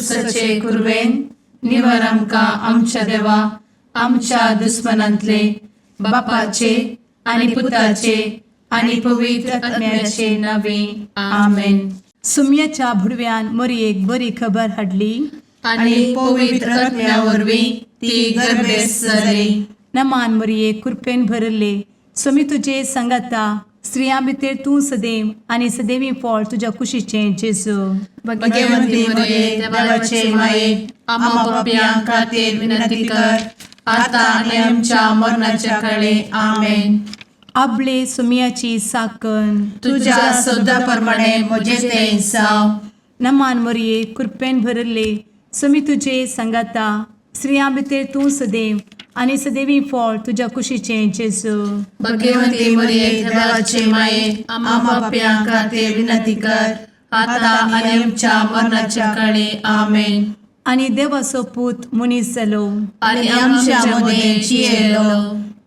कुर्साचे कुरवेन निवर आमकां आमच्या देवा आमच्या दुस्मनांतले बापाचे आनी पुताचे आनी पवित्र आत्म्याचे नावे. आमेन. सुम्याच्या भुडव्यान मोरयेक बरी खबर हाडली. आनी पवित्र आत्म्या वरवीं ती गर्भेस्त जाली. नमान मोरये, कृपेन भरले, सुमी तुजे संगाता, स्त्रियां भितर तूं सदैव आनी सदैवी फळ तुज्या कुशीचें जेजू. भगवंती मरिये, देवाचे माये, आम्हा पापयां खातीर विनंती कर, आता आनी आमच्या मरणाच्या काळे. आमेन. आबले सुमियाची साकन. तुझ्या शब्दा प्रमाणे म्हजे ते जावं. नमान मोरये, कृपेन भरले, सुमी तुजे संगाता, स्त्रियां भितर तूं सदैव आनी सदैवी फळ तुज्या कुशीचें जेजू. भगवंती मरिये, देवाचे माये, आम्हा पापयां खातीर विनंती कर, आता आनी आमच्या मरणाच्या काळे. आमेन. आनी देवाचो पूत मनीस जालो आनी आमच्या मदें जियेलो.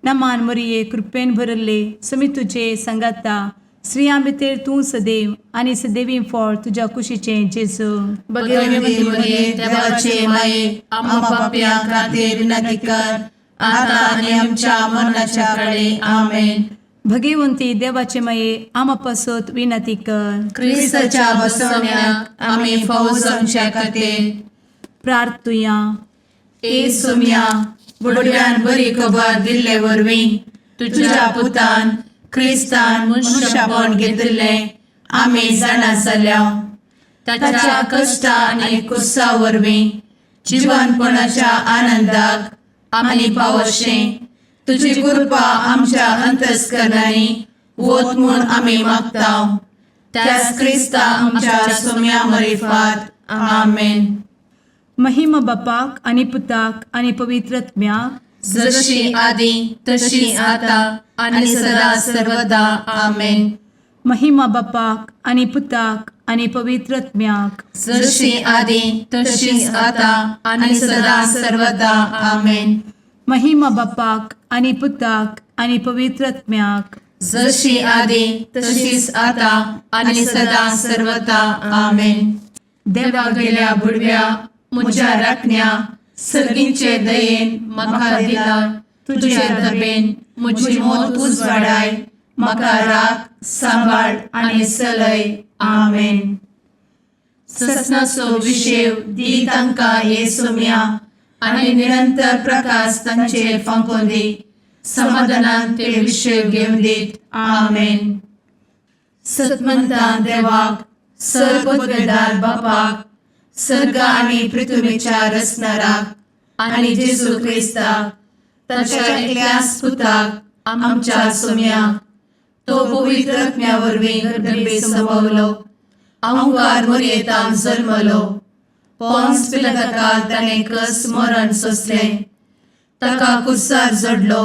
नमान मोरये, कृपेन भरले, सुमी तुजे संगाता, स्त्रियां भितर तूं सदैव आनी सदैवी फळ तुज्या कुशीचें जेजू. भगवंती मरिये, देवाचे माये, आम्हा पापयां खातीर विनंती कर, आता आनी आमच्या मरणाच्या काळे. आमेन. भगवंती देवाचे माये, आमा पासत विनंती कर. क्रिस्ताच्या बसवण्याक आमी फावो जावच्या खातीर प्रार्थुया. ए सोम्या, बुडव्यान बरी खबर दिल्ले वरवीं तुझ्या पुतान क्रिस्तान मनुष्यपण घेतिल्लें आमी जाणा जाल्या. ताच्या कश्टा आनी कुर्सा वरवीं जिवनपणाच्या आनंदाक आमी पावशें तुजी कृपा आमच्या अंतस्करणांनी वत म्हूण आमी मागता, त्याच क्रिस्ता आमच्या सोम्या मरिफात. आमेन. महिमा बापाक आनी पुताक आनी पवित्र आत्म्याक. जशी आदी तशी आता आणि सदा सर्वदा. आमेन. महिमा बापाक आनी पुताक आनी पवित्र आत्म्याक. जशी आदी तशीच आता आणि सदा सर्वदा. आमेन. महिमा बापाक आनी पुताक आनी पवित्र आत्म्याक. जशी आदी तशीच आता आणि सदा सर्वदा. आमेन. देवा गेल्या बुडव्या म्हज्या राखण्या, सर्गींचे दयेन म्हाका दिला तुझे दबेन म्हजी मोत उजवाडाय, म्हाका राख, सांबाळ आनी चलय. आमेन. ससनाचो विशेव दी तांकां हे सोम्या आनी निरंतर प्रकाश तांचेर फांकोवन दी, समाधानान ते विशेव घेवन दीत. आमेन. सतमंतान देवाक, सर्वपदवेदार बापाक, सर्ग आनी पृथ्वीच्या रचणाराक आनी जेजू क्रिस्ताक ताच्या एकल्याच पुताक आमच्या सोम्याक, तो पवित्र आत्म्या वरवीं गर्भे संभवलो, अंकार मोरयेतान जल्मलो, पोन्स पिलाताकाल ताणें कस मरण सोंसलें, ताका कुर्सार जडलो,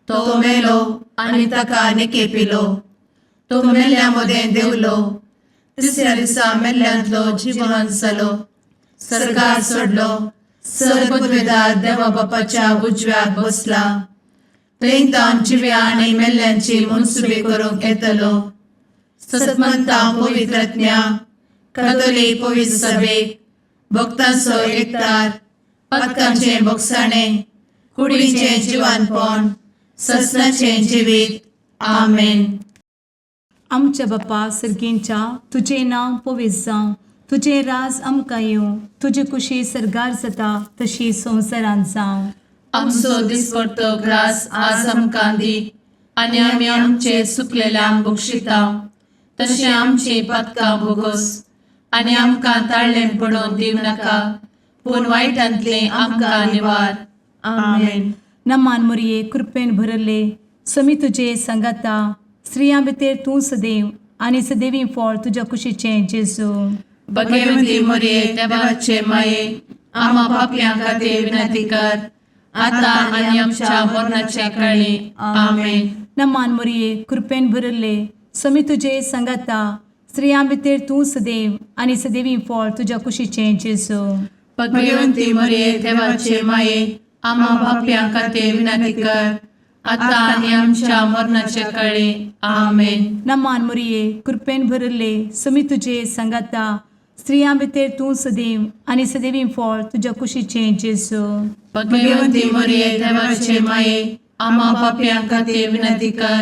तो मेलो आनी ताका निकेपिलो, तो मेल्ल्या मदें देंवलो, तिसऱ्या दिसा मेल्ल्यांतलो जिवन जालो, सर्गार चडलो, सर्वपदवेदार देवा बापाच्या उजव्याक बसला, थंय तावन जिव्या आनी मेल्ल्यांची मनसुबी करूंक येतलो. सतमंता पवित्र आत्म्या, कथोलीक पवित्र सभेक, भक्तांचो एकतार, पातकांचें भोगसाणें, कुडीचें जिवानपण, ससनाचें जिवीत. आमेन. आमच्या बापा सर्गींच्या, तुजें नांव पवित्र जावं, तुजें राज आमकां येवं, तुजी कुशी सर्गार जाता तशी संवसारांत जावं. आमचो दिसपडतो ग्रास आज आमकां दी आनी आमी आमचे चुकलेल्यांक बक्षिता तशें आमची पातकां भोगोस आनी आमकां ताळ्ळें पडोवन दिवं नाका, पूण वायटांतलें आमकां निवार. आमेन. नमान मोरये, कृपेन भरले, समी तुजे संगाता, स्त्रियां भितर तूं सदैव आनी सदैवी फळ तुज्या कुशीचें जेजू. भगवती मोरये, देवाचे माये, आम्हा पापयां खातीर विनंती कर, आता आनी आमच्या मरणाच्या काळी. आमेन. नमान मोरये, कृपेन भरले, समी तुजे संगाता, स्त्रियां भितर तूं सदैव आनी सदैवी फळ तुज्या कुशीचें जेजू. भगवती मोरये, देवाचे माये, आम्हा पापयां खातीर विनंती कर, आता आनी आमच्या मरणाच्या काळी. आमेन. नमान मोरये, कृपेन भरले, समी तुजे संगाता, स्त्रियां भितर तूं सदैव आनी सदैवी फळ तुज्या कुशीचें जेजू. भगवंती मरिये, देवाचे माये, आम्हा पापयां खातीर विनंती कर,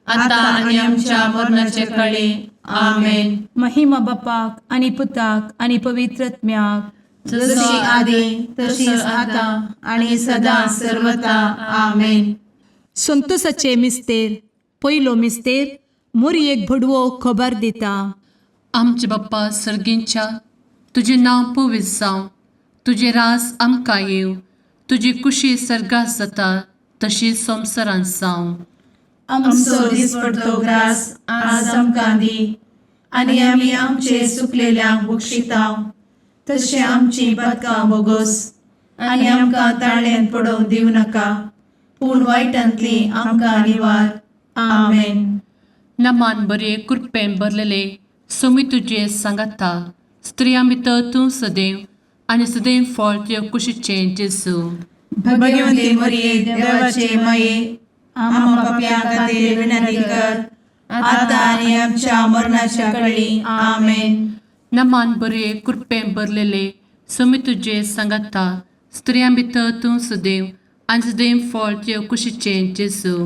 आता आनी आमच्या मरणाचे कळी. आमेन. महिमा बापाक आनी पुताक आनी पवित्र आत्म्याक. जशी आदी तशीच आता आणि सदा सर्वता. आमेन. संतोषाचे मिस्तेर. पयलो मिस्तेर. मोरयेक भडवो खबर दिता. आमचे बाप्पा सर्गींच्या, तुजें नांव पवित्र जावं, तुजें रास आमकां येवं, तुजी कुशी सर्गात जाता तशी संवसारांत जावं. आमचो दिसपडतो ग्रास आज आमकां दी आनी आमी आमचे सुकलेल्यांक बक्षितांव तशें आमची पदकां बोगोस आनी आमकां ताळ्यान पडोवंक दिवं नाका, पूण वायटांतली आमकां निवार. आमेन. नमान बरे, कृपेन भरलेले, सोमी तुजे सांगाता, स्त्रियां भितर तूं सदैव आनी सदैव फळ तुजे कुशीचें जेजू. भगवंती मरिये, देवाचे माये, आम्हा पापयां खातीर विनंती कर, आता आनी आमच्या मरणाच्या कळी. आमेन. नमान बरे, कृपेन भरलेले, सोमी तुजे सांगाता, स्त्रियां भितर तूं सदैव आनी सदैव फळ तुजे कुशीचें जेजू.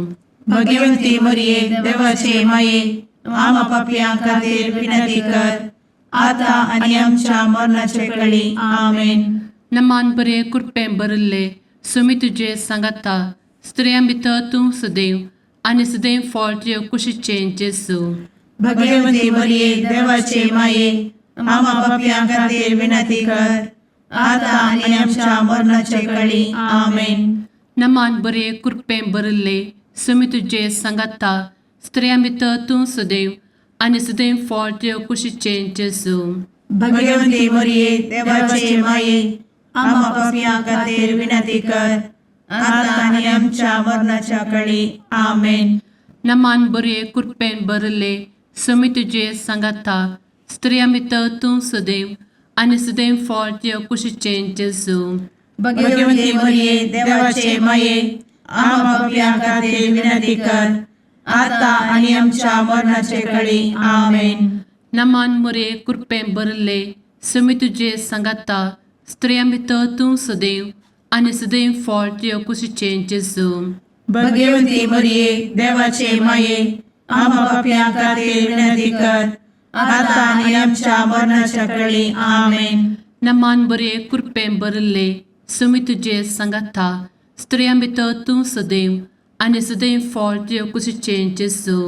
भगवंती मरिये, देवाचे माये, आम्हा पापयां खातीर विनंती कर, आता आनी आमच्या मरणाचे कळी. आमेन. नमान बरे, कृपेन भरिल्ले, सोमी तुजे सांगाता, स्त्रियां भितर तूं सदैव आनी सदैव फळ तुजे कुशीचें जेजू. भगवंती मरिये, देवाचे माये, आम्हा पापयां खातीर विनंती कर, आता आनी आमच्या मरणाचे कळी. आमेन. नमान बरे, कृपेन भरिल्ले, सोमी तुजे सांगाता, स्त्रियां भितर तूं सदैव आनी सदैव फळ तुजे कुशीचें जेजू. भगवंती मरिये, देवाचे माये, आम्हा पापयां खातीर विनंती कर, आता आनी आमच्या मरणाच्या कळी. आमेन. नमान बरे, कृपेन भरिल्ले, सोमी तुजे सांगाता, स्त्रियां भितर तूं सदैव आनी सदैव फळ तुजे कुशीचें जेजू. भगवंती मरिये, देवाचे माये, आम्हा पापयां खातीर विनंती कर, आता आनी आमच्या मरणाचे कळी. आमेन. नमान मोरे, कृपेन भरिल्ले, सोमी तुजे सांगाता, स्त्रियां भितर तूं सदैव आनी सदैव फळ तुजे कुशीचें जेजू. भगवंती मरिये, देवाचे माये, आम्हा पापयां खातीर विनंती कर, आता आनी आमच्या मरणाच्या कळी. आमेन. नमान बरे, कृपेन भरिल्ले, सोमी तुजे सांगाता, स्त्रियां भितर तूं सदैव आनी सदैव फळ तुजे कुशीचें जेजू.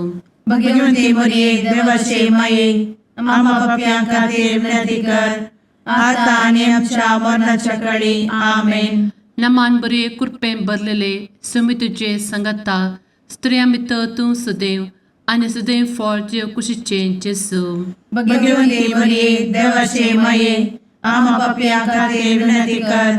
भगवंती मरिये, देवाचे माये, आम्हा पापयां खातीर विनंती कर, आता आनी आमच्या मरणाच्या कळी. आमेन. नमान बरे, कृपेन भरलेले, सोमी तुजे सांगाता, स्त्रियां भितर तूं सदैव आनी सदैव फळ तुजे कुशीचें जेजू. भगवंती मरिये, देवाचे माये, आम्हा पापयां खातीर विनंती कर,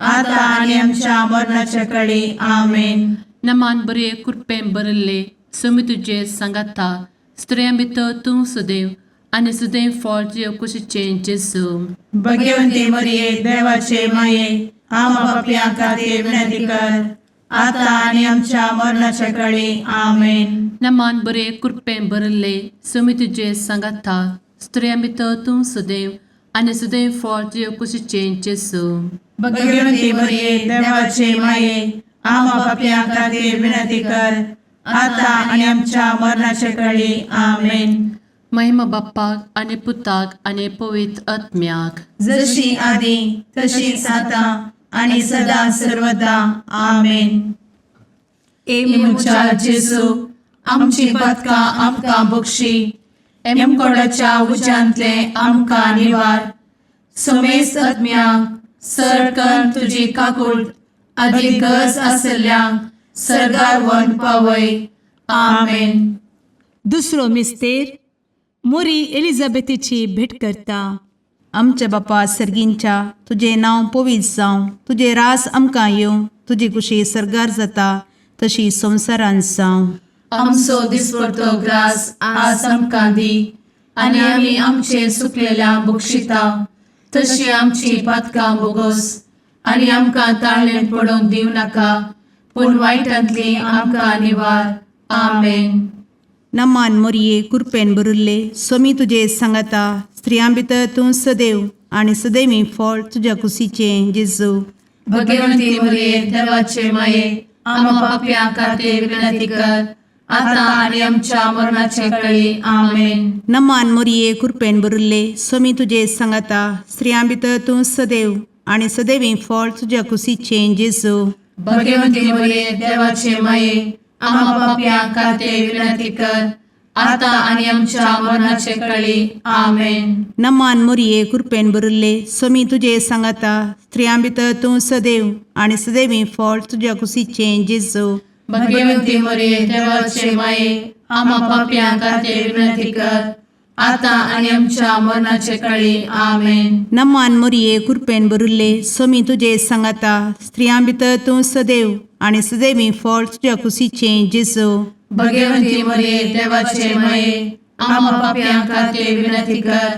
आता आनी आमच्या मरणाच्या कळी. आमेन. नमान बरे, कृपेन भरिल्ले, सोमी तुजे सांगाता, स्त्रियां भितर तूं सदैव आनी सदैव फळ तुजे कुशीचें जेजू. भगवंती मरिये, देवाचे माये, आम्हा पापयां खातीर विनंती कर, आता आनी आमच्या मरणाच्या कळी. आमेन. नमान बरे, कृपेन भरिल्ले, सोमी तुजे सांगाता, स्त्रियां भितर तूं सदैव आनी सदैव फळ तुजे कुशीचें जेजू. भगवंती मरिये, देवाचे माये, आम्हा पापयां खातीर विनंती कर, आता आनी आमच्या मरणाच्या कळी. आमेन. महिमा बाप्पाक आनी पुताक आनी पवित्र आत्म्याक. जशी आदी तशीच आता आणि सदा सर्वदा. आमेन. ए म्हज्या जेजू, आमची पदकां आमकां बक्षी, एमकोडाच्या उज्यांतले आमकां निवार, समेस्त आत्म्यांक सरकन तुजी काकूळ आदी गरज आसल्ल्यांक सर्गार वन पावय. आमेन. दुसरो मिस्तेर. मोरी एलिझाबेथीची भेट करता. आमच्या बापा सर्गींच्या, तुजें नांव पवित्र जावं, तुजें रास आमकां येवं, तुजी कुशी सर्गार जाता तशी संवसारांत जावं. आमचो दिसपडतो ग्रास आज आमकां दी आनी आमी आमचे सुकलेल्या बक्षिता तशी आमची पातकां बोगोस आनी आमकां ताळ्ळें पडोवंक दिवं नाका, पूण वायटांतली आमकां निवार. आमेन. नमान मोरये, कुरपेन भरिल्ले, स्वामी तुजे सांगाता, स्त्रियां भितर तूं सदैव आनी सदैवी फळ तुज्या कुशीचें जेजू. भगवंती मरिये देवाचे माये, आम्हा पापयां खातीर विनंती कर, आता आनी आमच्या मरणाचे कळी. आमेन. नमान मोरये, कृपेन भरिल्ले, स्वामी तुजे सांगाता. स्त्रियां भितर तूं सदैव आनी सदैवी फळ तुज्या कुशीचें जेजू. भगवंती मरिये देवाचे माये, आम्हा पापयां खातीर विनंती कर, आता आनी आमच्या मरणाचे कळी. आमेन. नमान मोरये, कृपेन भरिल्ले, स्वामी तुजे सांगाता. स्त्रियां भितर तूं सदैव आनी सदैवी फळ तुज्या कुशीचें जेजू. भगवंती मरिये देवाचे माये, आम्हा पापयां खातीर विनंती कर, आता आनी आमच्या मरणाचे कळी. आमेन. नमान मोरये, कृपेन भरिल्ले, स्वामी तुजे सांगाता. स्त्रियां भितर तूं सदैव आनी सदैवी फळ तुज्या कुशीचें जेजू. भगवंती मरिये देवाचे माये, आम्हा पापयां खातीर विनंती कर,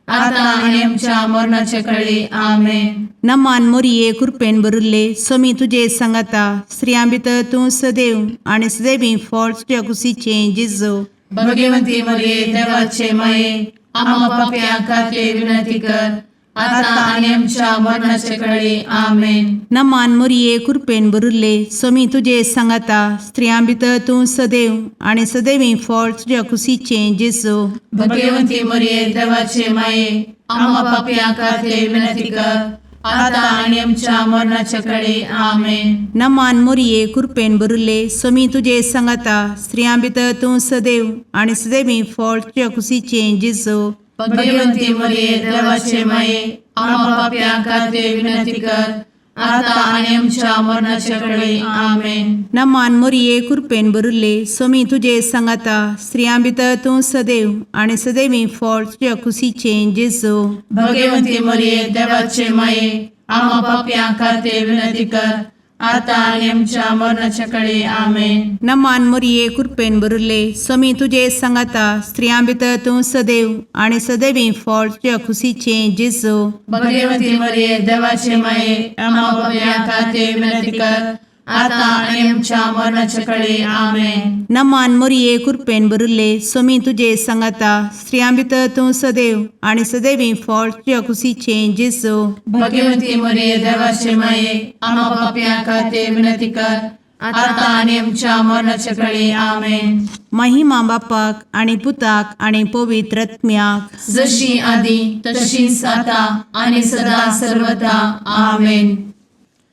आता आनी आमच्या मरणाचे कळी. आमेन. नमान मोरये, कृपेन भरिल्ले, स्वामी तुजे सांगाता. स्त्रियां भितर तूं सदैव आनी सदैवी फळ तुज्या कुशीचें जेजू. भगवंती मरिये देवाचे माये, आम्हा पापयां खातीर विनंती कर, आता आनी आमच्या मरणाचे कळी. आमेन. नमान मोरये, कृपेन भरिल्ले, स्वामी तुजे सांगाता. स्त्रियां भितर तूं सदैव आनी सदैवी फळ तुज्या कुशीचें जेजू. भगवंती मरिये देवाचे माये, आम्हा पापयां खातीर विनंती कर, आता आनी आमच्या मरणाचे कळी. आमेन. नमान मोरये, कृपेन भरिल्ले, स्वामी तुजे सांगाता. स्त्रियां भितर तूं सदैव आनी सदैवी फळ तुज्या कुशीचें जेजू. भगवंती मरिये देवाचे माये, आम्हा पापयां खातीर विनंती कर, आता आनी आमच्या मरणाचे कळी. आमेन. नमान मोरये, कृपेन भरिल्ले, स्वामी तुजे सांगाता. स्त्रियां भितर तूं सदैव आनी सदैवी फळ तुज्या कुशीचें जेजू. भगवंती मरिये देवाचे माये, आम्हा पापयां खातीर विनंती कर, आता आनी आमच्या मरणाच्या कळी. आमेन. नमान मोरये, कृपेन भरिल्ले, स्वामी तुजे सांगाता. स्त्रियां भितर तूं सदैव आनी सदैवी फळ तुज्या कुशीचें जेजू. भगवंती मरिये देवाचे माये, आम्हा पापयां खातीर विनंती कर, आता आनी आमच्या मरणाच्या कळी. आमेन. नमान मोरये, कृपेन भरिल्ले, स्वामी तुजे सांगाता. स्त्रियां भितर तूं सदैव आनी सदैवी फळ तुज्या कुशीचें जेजू. भगवंती मरिये देवाचे माये, आम्हा पापयां खातीर विनंती कर, आता आनी आमच्या मरणाच्या कळी. आमेन. महिमा बापाक आनी पुताक आनी पवित्र आत्म्याक, जशी आदी तशीच आता आनी सदा सर्वदा. आमेन.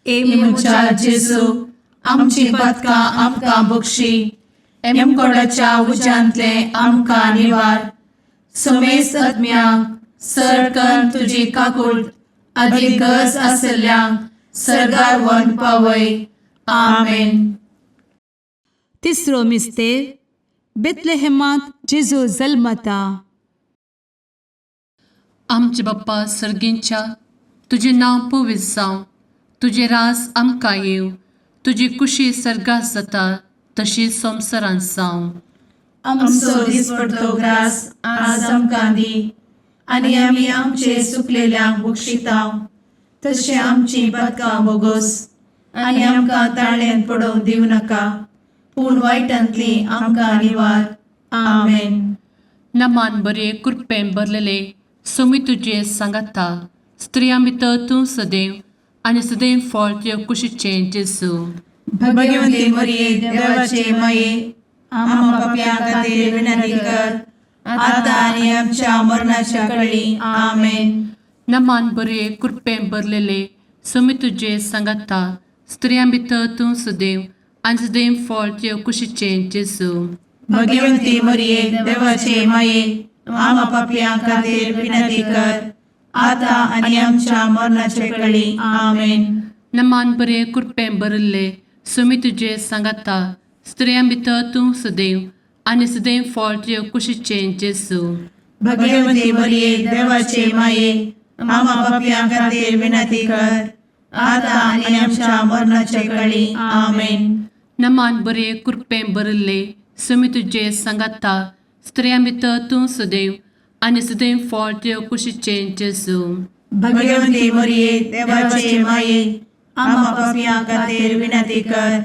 ए म्हज्या जेजू, आमची पातकां आमकां बक्षी, एमकोडाच्या उज्यांतले आमकां निवार, समेस्त आत्म्यांक सरकन तुजी काकूट आदी गरज आसल्ल्यांक सर्गार व्हरून पावय. आमेन. तिसरो मिस्तेर, बेतलेहेमांत जेजू जल्मता. आमचे बाप्पा सर्गींच्या, तुजें नांव पवित्र जावं, तुजें राज आमकां येवं, तुजी कुशी सर्गात जाता तशी संवसारांत जावं. आमचो दिसपडतो ग्रास आज आमकां दी, आनी आमी आमचे सुकलेल्यांक बक्षितांव, तशें आमची पातकां बोगोस, आनी आमकां ताळ्यान पडोवंक दिवं नाका, पूण वायटांतली आमकां निवार. आमेन. नमान बरे, कृपेन भरलेले, सोमी तुजे सांगाता, स्त्रियां भितर तूं सदैव आनी सदैव फळ तुजे कुशीचें जेजू. भगवंती मरिये देवाचे माये, आम्हा पापयां खातीर विनंती कर, आता आनी आमच्या मरणाच्या कळी. आमेन. नमान बरे, कृपेन भरलेले, सोमी तुजे सांगाता, स्त्रियां भितर तूं सदैव आनी सदैव फळ तुजे कुशीचें जेजू. भगवंती मरिये देवाचे माये, आम्हा पापयां खातीर विनंती कर, आता आनी आमच्या मरणाच्या कळी. आमेन. नमान बरे, कृपेन भरिल्ले, सोमी तुजे सांगाता, स्त्रियां भितर तूं सदैव आनी सदैव फळ तुजे कुशीचें जेजू. भगवंती मरिये देवाचे माये, आम्हा पापयां खातीर विनंती कर, आता आनी आमच्या मरणाच्या कळी. आमेन. नमान बरे, कृपेन भरिल्ले, सोमी तुजे सांगाता, स्त्रियां भितर तूं सदैव आनी सदैव फळ तुजे कुशीचें जेजू. भगवंती मरिये देवाचे माये, आम्हा पापयां खातीर विनंती कर,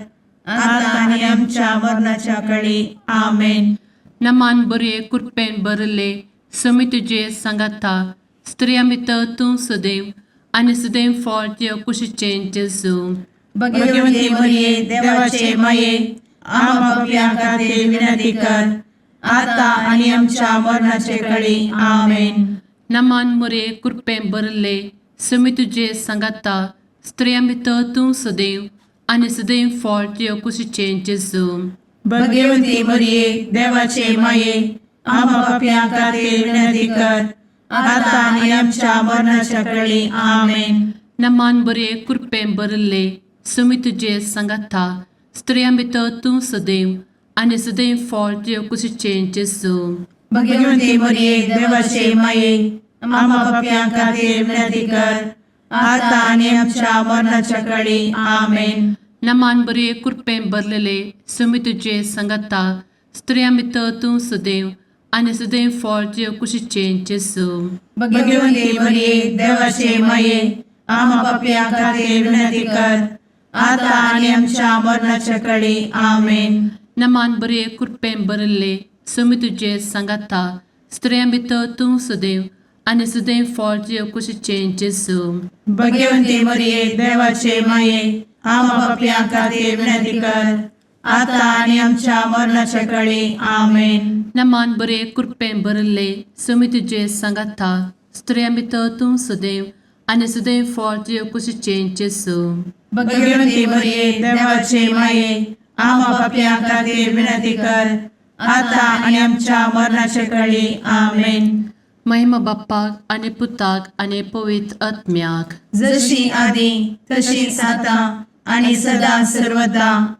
आता आनी आमच्या मरणाच्या कळी. आमेन. नमान बरे, कृपेन भरिल्ले, समी तुजे सांगाता स्त्रिया भितर तूं सदैव आनी सदैव फळ तुज्या कुशीचें जेजू. भगवती मरिये, देवाचे माये, आम्हा पापयां खातीर विनंती कर, आता आनी आमच्या मरणाचे कळी. आमेन. नमान मुरे कृपें भरले, समी तुजे सांगाता स्त्रिया भितर तूं सदैव आनी सदैव फळ तुज्या कुशीचें जेजू. भगवती मरिये, देवाचे माये, आम्हा पापयां खातीर विनंती कर, आता आनी आमच्या मरणाच्या कळी. आमेन. नमान बरे कृपें भरले, समी तुजे सांगाता स्त्रिया भितर तूं सदैव आनी सदैव फळ तुज्या कुशीचें जेजू. भगवती मरिये, देवाचे माये, आम्हा पापयां खातीर विनंती कर, आता आनी आमच्या मरणाच्या कळी. आमेन. नमान बरे कृपें भरलेले, समी तुजे सांगाता स्त्रिया भितर तूं सदैव आनी सदैव फळ तुज्या कुशीचें जेजू. भगवती मरिये, देवाचे माये, आम्हा पापयां खातीर विनंती कर, आता आनी आमच्या मरणाच्या कळी. आमेन. नमान बरे कृपें भरले, समी तुजे सांगाता स्त्रिया भितर तूं सदैव आनी सदैव फळ तुज्या कुशीचें जेजू. भगवती मरिये, देवाचे माये, आम्हा पापयां खातीर विनंती कर, आता आनी आमच्या मरणाच्या कळी. आमेन. नमान बरे कृपें भरले, समी तुजे सांगाता स्त्रिया भितर तूं सदैव आनी सदैव फळ तुज्या कुशीचें जेजू. भगवती मरिये, देवाचे माये, आम्हा पापयां खातीर विनंती कर, आता आनी आमच्या मरणाच्या कळी. आमेन. महिमा बाप्पाक आनी पुताक आनी पवित्र आत्म्याक. जशी आदी तशीच आता आणि सदा सर्वदा.